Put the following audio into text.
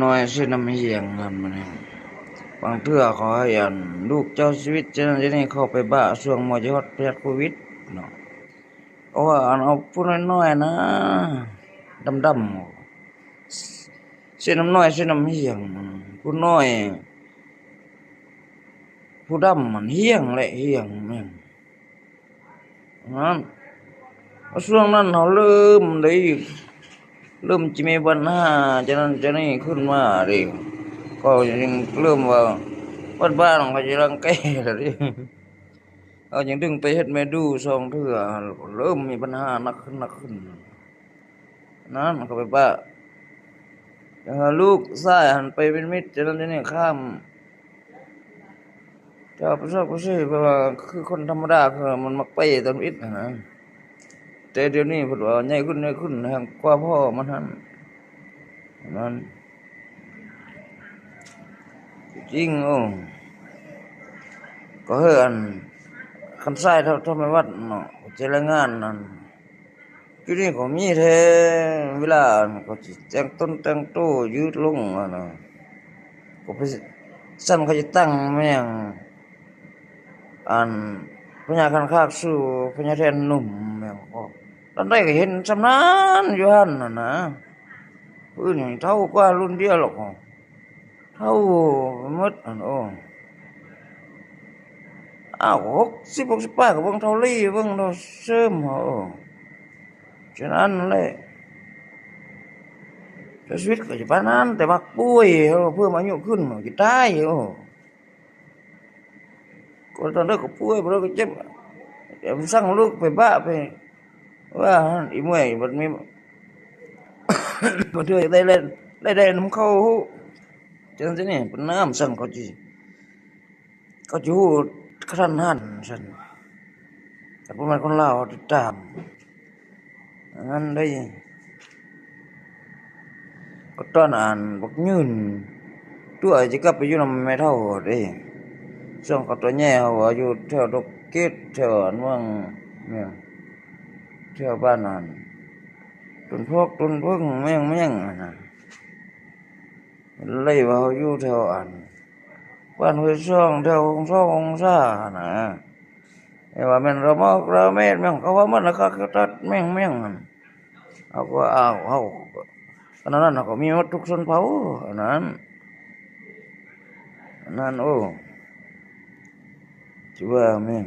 ນ້ອຍເຊັ່ນນ້ຳຮຽງຫັ້ນ ບາງເທື່ອເຂົາໃຫ້ອັນລູກເຈົ້າຊີວິດເຊັ່ນນັ້ນເຊັ່ນນີ້ ເຂົ້າໄປບ້າຊ່ວງໝໍຈະຮອດພະຍາດໂຄວິດເນາະ. ເພາະວ່າອັນເອົາຜູ້ນ້ອຍໆນະ ດຳໆ ເຊັ່ນນ້ຳນ້ອຍເຊັ່ນນ້ຳຮຽງ ຜູ້ນ້ອຍ ຜູ້ດຳມັນຮຽງແຫຼະ ຮຽງແມ່ນ ນັ້ນ ຊ່ວງນັ້ນເຮົາເລີ່ມໄດ້ ເລີ່ມຈະມີບັນຫາຈາກນັ້ນຈາກນີ້ຂຶ້ນມາເດ້ ກໍຍັງເລີ່ມວ່າບ້ານໆ ເຂົາຈະລັງແກແລ້ວເດ້ ເຮົາຍັງດຶງໄປເຮັດແມ່ດູສອງເທື່ອ ເລີ່ມມີບັນຫາໜັກຂຶ້ນ ໜັກຂຶ້ນ ນັ້ນ ເຂົາໄປປະ ແຕ່ວ່າລູກຊາຍຫັ້ນໄປເປັນມິດຈາກນັ້ນຈາກນີ້ ຂ້າມ ຈະປະຊອກປະເຊ ແບບວ່າຄືຄົນທຳມະດາ ຄືມັນມັກໄປຕຳອິດຫັ້ນນະ. ແຕ່ດຽວນີ້ເພິ່ນວ່າໃຫຍ່ຂຶ້ນ ໃຫຍ່ຂຶ້ນ ແຮ່ງກວ່າພໍ່ມັນຫັ້ນ ນັ້ນ ຈິງ ໂອ້ ກໍເຮີອັນ ຄັນຊາຍເທົ່າ ເທົ່າແມ່ວັດເນາະ ຈະລາຍງານນັ້ນ ຢູ່ນີ້ກໍມີແທ້ ເວລາອັນ ເຂົາຊິແຕ່ງຕົນແຕ່ງໂຕ ຍືດລົງຫັ້ນນະ ກໍໄປ ຊັ້ນເຂົາຈະຕັ້ງແມ່ນຫຍັງ ອັນ ພະຍາຄັນຄາກສູ່ພະຍາແທນໜຸ່ມແມ່ນຫຍັງ ຕອນໃດກໍເຫັນຊ່ຳນັ້ນຢູ່ຫັ້ນຫັ້ນນະ ຜູ້ອື່ນເຖົ້າກວ່າລຸ້ນດຽວແລ້ວກໍ ເຖົ້າໝົດຫັ້ນ ໂອ້ ອ້າວ ຫົກສິບ ຫົກສິບປາຍ ກໍເບິ່ງເຖົ້າລີ້ ເບິ່ງເຖົ້າເສີມ ໂອ້ ສະນັ້ນແຫຼະ ໃຊ້ຊີວິດກໍຈະປານນັ້ນ ແຕ່ມັກປ່ວຍ ເພີ່ມອາຍຸຂຶ້ນ ຊິຕາຍ ໂອ້ ກໍຕອນໃດກໍປ່ວຍ ບໍ່ໄດ້ກໍເຈັບ ແຕ່ມັນສັ່ງລູກໄປບ້າໄປ ວ່າອີເມື່ອຍ ບັດມີ ບໍ່ເທື່ອໄດ້ ໄດ້ ໄດ້ນຳເຂົາ ຈັ່ງຊີ້ນີ້ ເປັນນຳຊັ້ນ ເຂົາຊິ ເຂົາຊິຮູ້ກະທັນຫັນຊັ້ນ ແຕ່ບໍ່ແມ່ນຄົນລາວຕິດຕາມ ອັນນັ້ນເດ້ ກໍຕອນອັນບັກຍືນ ຕົວະຊິກັບໄປຢູ່ນຳແມ່ເຖົ້າເດ້ ຊ່ວງເຂົາຕົວະແຍ່ເຮົາວ່າຢູ່ແຖວດອກເກດ ແຖວອັນເມືອງ ແມ່ນ ແຖວບ້ານອັນ ຕົ້ນພອກຕົ້ນເຜິ້ງ ແມ່ງ ແມ່ງ ຫັ້ນນະ ເລີຍວ່າເຮົາຢູ່ແຖວອັນ ບ້ານຫ້ວຍຊ່ອງ ແຖວຫົງຊອງຫົງຊາຫັ້ນນະ ແຕ່ວ່າແມ່ນລາວເມົາລາວເມດ ແມ່ນເຂົາວ່າມັນລະຄັກຄັກຕັດ ແມ່ງ ແມ່ງ ຫັ້ນ ເຮົາກໍ ອ້າວ ເຮົາ ອັນນັ້ນ ເຮົາກໍມີໝົດທຸກຊົນເຜົ່າ ອັນນັ້ນ ອັນນັ້ນ ໂອ້ ຊິວ່າແມ່ນ